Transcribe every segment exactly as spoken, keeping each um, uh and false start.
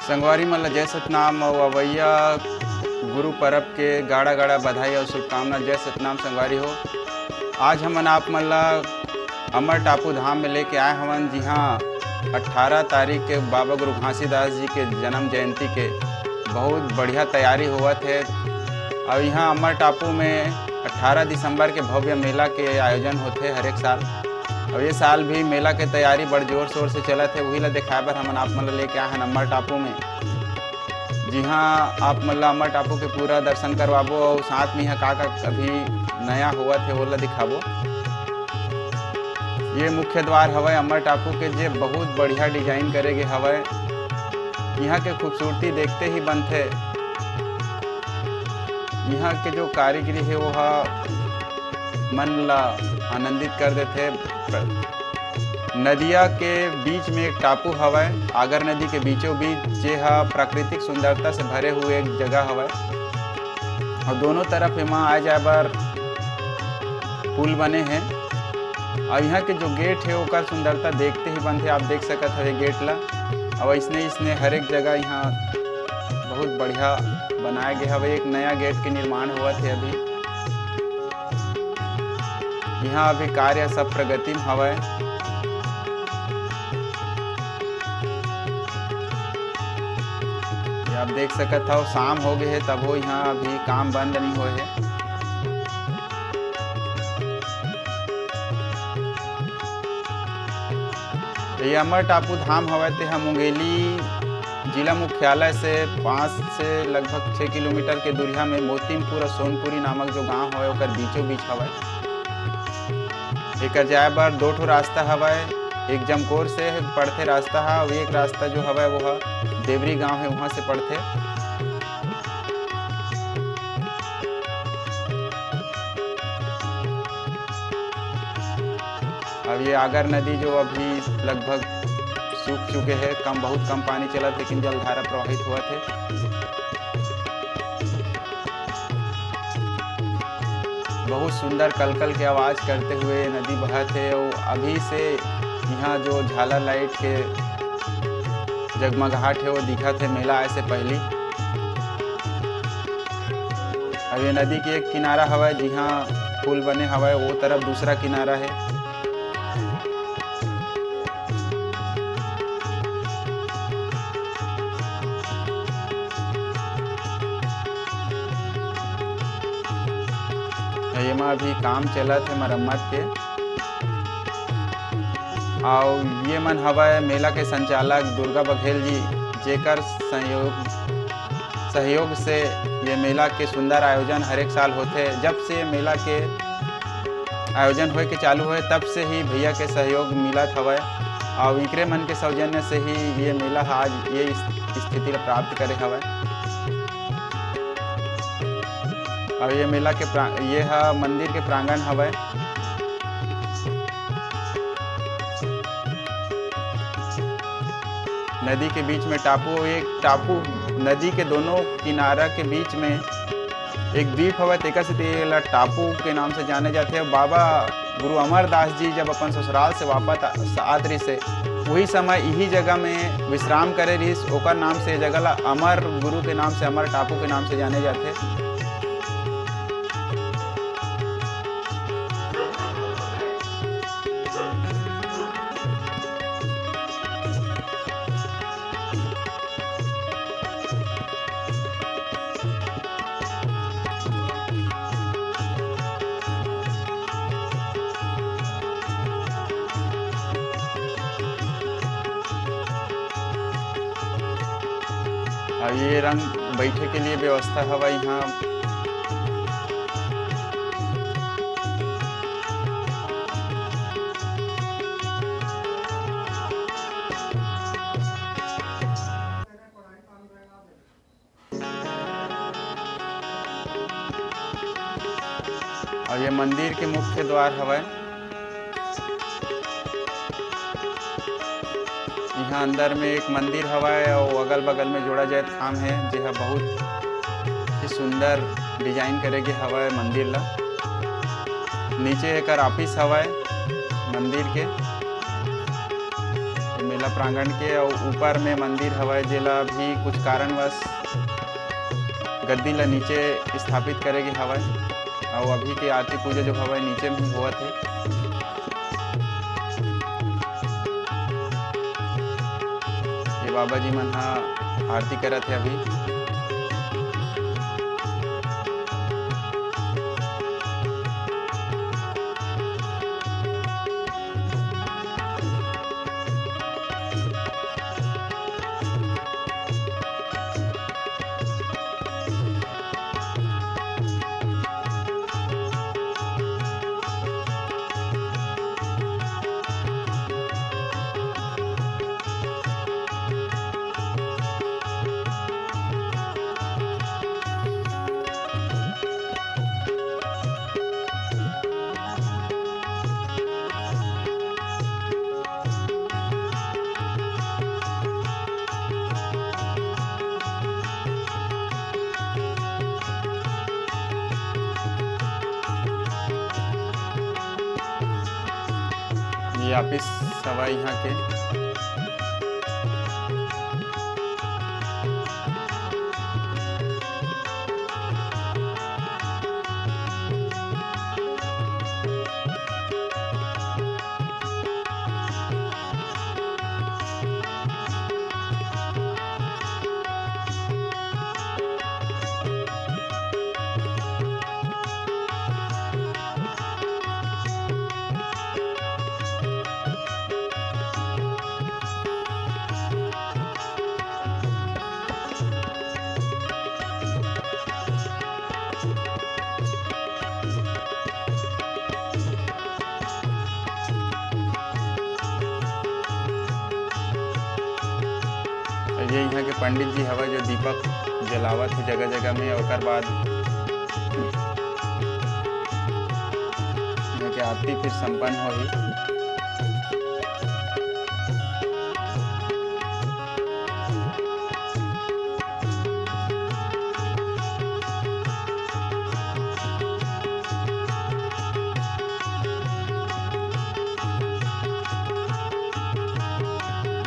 संगवारी मन ल जय सतनाम अउ अवइया गुरु परब के गाड़ा गाड़ा बधाई अउ शुभकामना। जय सतनाम संगवारी हो। आज हमन आप मन ल अमर टापू धाम में लेके आए हवन, जिहां अट्ठारह तारीख के बाबा गुरु घासीदास जी के जन्म जयंती के बहुत बढ़िया तैयारी होवत हे। अउ इहां अमर टापू में अट्ठारह दिसंबर के भव्य मेला के आयोजन होथे हर एक साल। अउ ये साल भी मेला के तैयारी बड़ जोर शोर से चलत हे, उही ला देखाए बर हमन आप मन ल लेके आए हन अमर टापू में। जी हाँ, आप मन ला अमर टापू के पूरा दर्शन करवाबो अउ साथ में यहाँ का का अभी नया होवत हे, ओला दिखाबो। ये मुख्य द्वार हवय अमर टापू के, जे बहुत बढ़िया डिजाइन करे गे हवय। यहाँ के खूबसूरती देखते ही बनथे। यहाँ के जो कारीगरी हे, वो ह मन ला आनंदित कर देथे। नदिया के बीच में एक टापू हवय, आगर नदी के बीचों बीच, जे ह प्राकृतिक सुंदरता से भरे हुए एक जगह हवय। और दोनों तरफ एमा आए जाए बर पुल बने हे। और यहाँ के जो गेट हे, ओकर सुंदरता देखते ही बनथे। आप देख सकत हवे गेट ला। और इसने इसने हर एक जगह यहाँ बहुत बढ़िया बनाए गए हवे। एक नया गेट के निर्माण होवत हे अभी। यहाँ अभी कार्य सब प्रगति में हवय। ये आप देख सकत हव, शाम हो गए हे, तभो यहाँ अभी काम बंद नहीं होए हे। ये अमर टापू धाम हवय, ते ह मुंगेली जिला मुख्यालय से पाँच से लगभग छः किलोमीटर के दूरिया में मोतीमपुर और सोनपुरी नामक जो गांव हवय, ओकर बीचों बीच हवय। एकर जाए बर दो ठो रास्ता हवय, एक जमकोर से पड़थे रास्ता ह, अउ एक रास्ता जो हवय, वो ह देवरी गांव हे, वहां से पड़थे। अब ये आगर नदी जो अभी लगभग सूख चुके हे, कम, बहुत कम पानी चलत, लेकिन जलधारा प्रवाहित होवत हे। बहुत सुंदर कलकल के आवाज करते हुए नदी बहत हे। अउ अभी से यहाँ जो झालर लाइट के जगमगाहट हे, वो दिखत हे मेला आए से पहली। अब ये नदी के एक किनारा हवय, जिहाँ पुल बने हवय, वो तरफ दूसरा किनारा हे। एमा अभी काम चलत हे मरम्मत के। अउ ये मन हवय मेला के संचालक दुर्गा बघेल जी, जेकर संयोग, सहयोग से ये मेला के सुंदर आयोजन हर एक साल होथे। जब से ये मेला के आयोजन होए के चालू होए, तब से ही भैया के सहयोग मिलत हवय। अउ इकरे मन के सौजन्य से ही ये मेला ह आज ये इस-, स्थिति ला प्राप्त करे हवय। अउ ये मेला के प्रा-, ये ह मंदिर के प्रांगण हवय। नदी के बीच में टापू, एक टापू, नदी के दोनों किनारा के बीच में एक द्वीप हवय, तेकर सेती एला टापू के नाम से जाने जाथे। बाबा गुरु अमरदास जी जब अपन ससुराल से वापस आ-, आत रिहिस, उही समय इही जगह में विश्राम करे रिहिस, ओकर नाम से ये जगह ला अमर गुरु के नाम से, अमर टापू के नाम से जाने जाथे। अउ ये रंग बैठे के लिए व्यवस्था हवय यहाँ। अउ ये मंदिर के मुख्य द्वार हवय। इहाँ अंदर में एक मंदिर हवय अउ अगल-बगल में जोड़ा जाए थाम हे, जेहा बहुत ही सुंदर design करे गे हवय मंदिर ला। नीचे एकर office हवय मंदिर के। ये मेला प्रांगण के अउ ऊपर में मंदिर हवय, जेला अभी कुछ कारणवश गद्दी ला नीचे स्थापित करे गे हवय, अउ अभी के आरती पूजा जो हवय नीचे में ही होवत हे। ये बाबा जी मन ह आरती करत हे अभी। ये ऑफिस हवा यहाँ के। ये यहाँ के पंडित जी हवा, जो दीपक जलावत हे जगह जगह में, ओकर बाद यहाँ के आरती फिर संपन्न होही।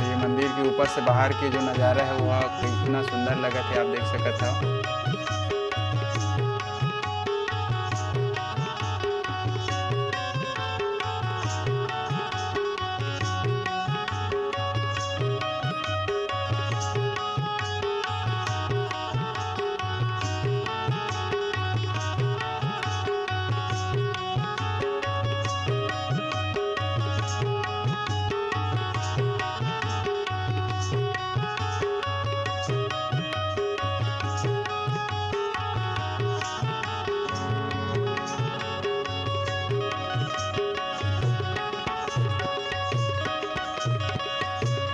ये मंदिर के ऊपर से बाहर के जो नज़ारा है, वो कितना सुंदर लगत है, आप देख सकत हो।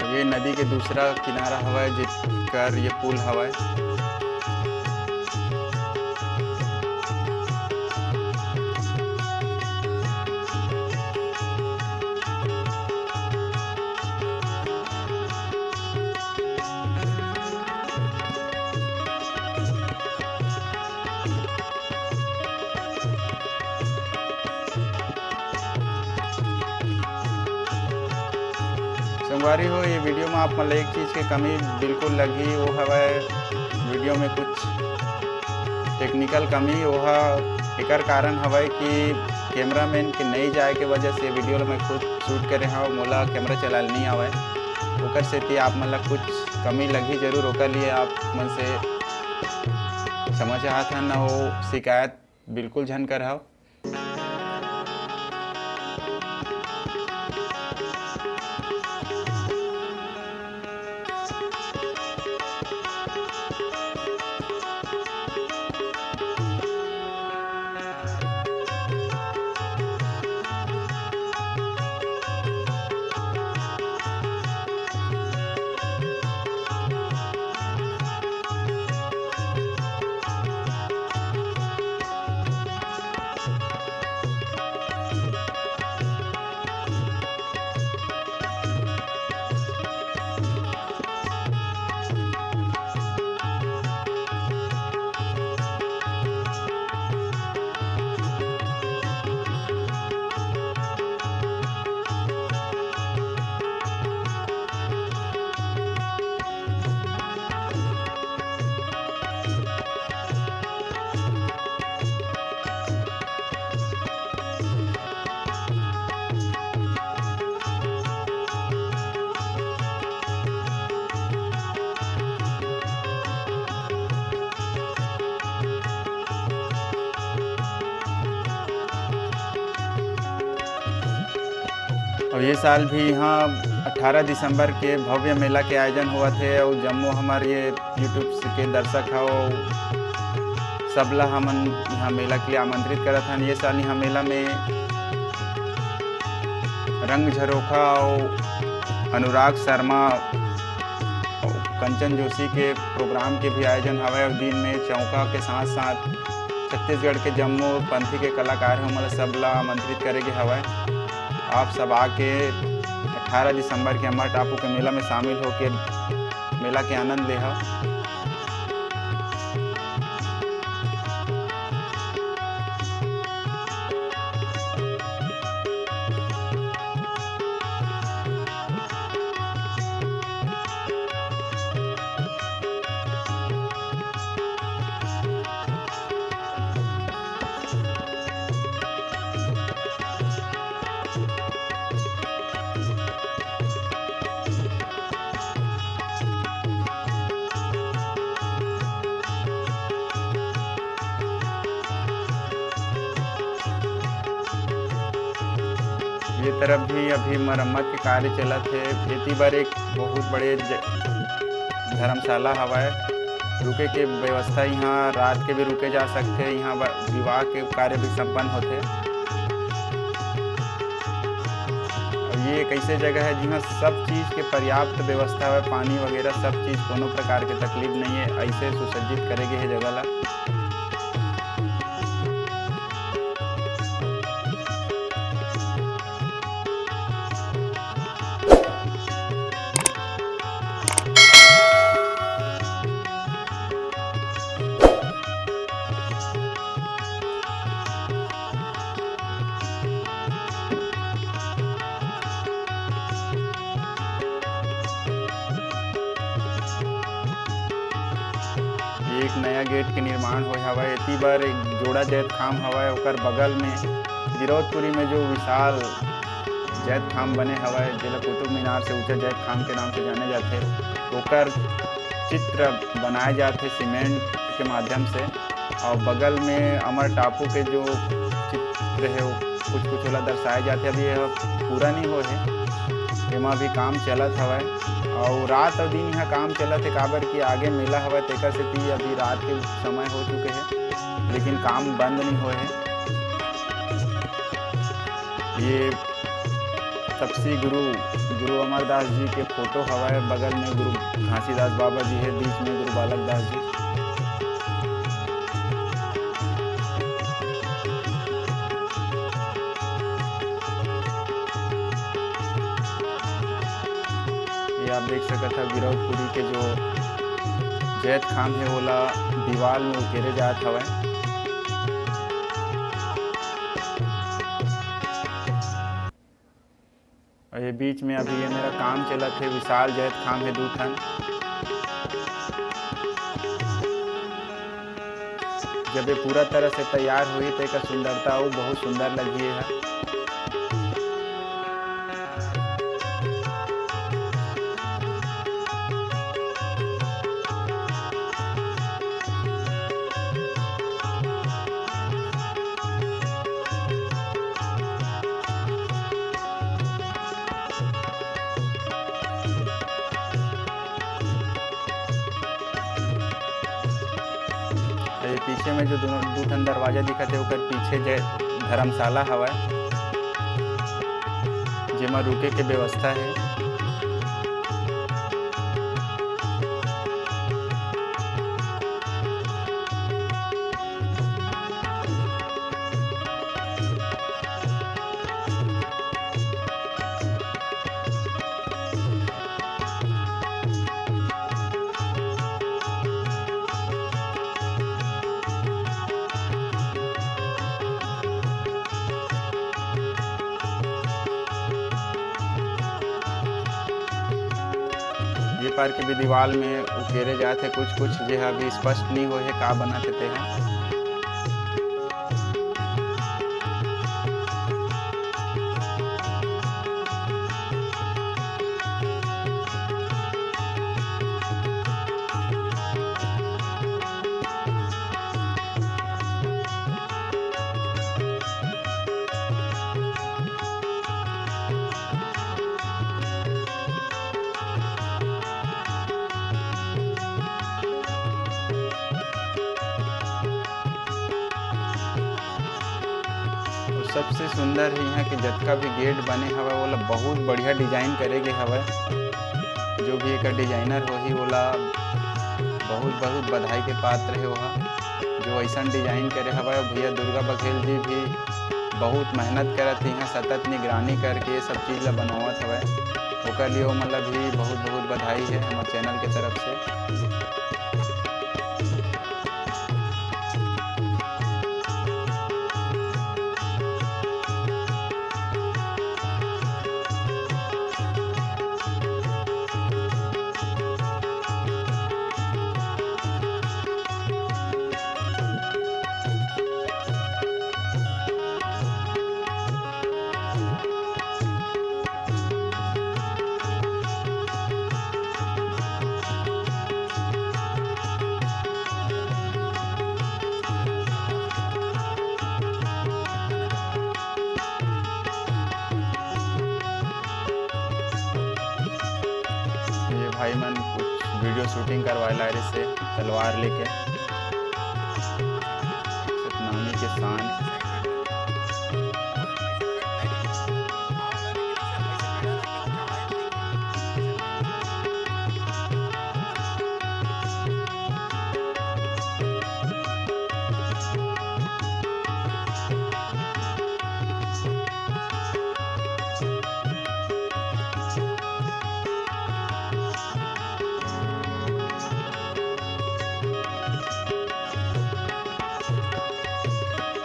ये नदी के दूसरा किनारा हवय, जेकर ये पुल हवय। संगवारी हो, ये वीडियो में आप मन ला एक चीज़ के कमी बिल्कुल लगही, वो हवय वीडियो में कुछ टेक्निकल कमी। वो ह एकर कारण हवय कि कैमरामैन के नई जाए के वजह से वीडियो ला मैं खुद शूट करे हव, मोला कैमरा चलाए नहीं आवय, ओकर सेती आप मन ला कुछ कमी लगही जरूर, ओकर लिए आप मन से क्षमा चाहत हन, वो शिकायत बिल्कुल झन करहव। अउ ये साल भी इहाँ अठारह दिसंबर के भव्य मेला के आयोजन होवत हे अउ जम्मो हमर ये YouTube के दर्शक हव, सबला हमन इहाँ मेला के लिए आमंत्रित करत हन। ये साल इहाँ मेला में रंग झरोखा अउ अनुराग शर्मा अउ कंचन जोशी के प्रोग्राम के भी आयोजन हवय अउ दिन में चौका के साथ-साथ छत्तीसगढ़ के जम्मो पंथी के कलाकार हे, ओमन ला सबला आमंत्रित करे गे हवय। आप सब आके अठारह दिसंबर के अमर टापू के मेला में शामिल होके मेला के आनंद लेहव। ये तरफ भी अभी मरम्मत के कार्य चलत हे। एती बर एक बहुत बड़े ज-, धर्मशाला हवय, रुके के व्यवस्था, इहाँ रात के भी रुके जा सकथे। इहाँ ब-, विवाह के कार्य भी संपन्न होथे। अउ ये एक ऐसे जगह है, जिहाँ सब चीज के पर्याप्त व्यवस्था है, पानी वगैरह सब चीज, कोनो प्रकार के तकलीफ नहीं है। ऐसे सुसज्जित करे गए है जगह ला। ये एक नया गेट के निर्माण होय हवय। एती बर एक जोड़ा जैतखाम हवय, ओकर बगल में गिरौदपुरी में जो विशाल जैतखाम बने हवय, जेला कुतुब मीनार से ऊंचा जैतखाम के नाम से जाने जाथे, ओकर चित्र बनाए जाथे सीमेंट के माध्यम से। और बगल में अमर टापू के जो चित्र है, वो कुछ कुछ ओला दर्शाए जाथे। अभी यह पूरा नहीं होए है, एमा अभी काम चलत हवय। और रात और दिन यहाँ काम चलत है, काबर कि आगे मेला हवय, तेकर सेती अभी रात के समय हो चुके हैं, लेकिन काम बंद नहीं होए है। ये तपसी गुरु, गुरु अमरदास जी के फोटो हवय, बगल में गुरु घासीदास बाबा जी है, बीच में गुरु बालक दास जी। ये आप देख सकत हव, गिरौदपुरी के जो जैतखाम है, ओला दीवाल में उकेरे जात हवय। और ये बीच में अभी ये मेरा काम चलत है, विशाल जैतखाम है दू ठन। जब ये पूरा तरह से तैयार होही, तो एकर सुंदरता अउ बहुत सुंदर लगही है। ये पीछे में जो दोनों, दू ठन दरवाजा दिखत हे, ओकर पीछे जे धर्मशाला हवय, जेमा रुके के व्यवस्था हे। ये पार के भी दीवाल में उकेरे जात हे कुछ कुछ, जे ह अभी स्पष्ट नहीं होए हे, का बनत हे तेहा। सबसे सुंदर है यहाँ के जतका भी गेट बने हवय, ओला बहुत बढ़िया डिजाइन करे गे हवय। जो भी एकर डिजाइनर होही, ओला बहुत बहुत बधाई के पात्र है ओहा, जो ऐसन डिजाइन करे हवय। और भैया दुर्गा बघेल जी भी बहुत मेहनत करत हे, यहाँ सतत निगरानी करके ये सब चीज़ ला बनवावत हवय। ओकर लिए ओमन ला भी बहुत बहुत बधाई है हमारे चैनल के तरफ से। ये भाई मन कुछ वीडियो शूटिंग करवाए ला रहिस हे तलवार लेके। सतनामी के शान।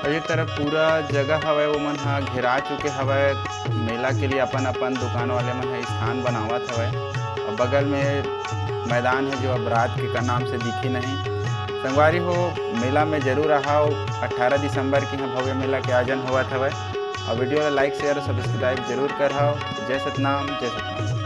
और ये तरफ पूरा जगह हवय, वो मन ह घेरा चुके हवय। मेला के लिए अपन अपन दुकान वाले मन ह स्थान बनावत हवय। और बगल में मैदान है, जो अब रात के का नाम से दिखी नहीं। संगवारी हो, मेला में जरूर आहाव। अठारह दिसंबर के यहाँ भव्य मेला के आयोजन होवत हवय। और वीडियो ला लाइक, शेयर और सब्सक्राइब जरूर करहाव। जय सतनाम, जय सतनाम।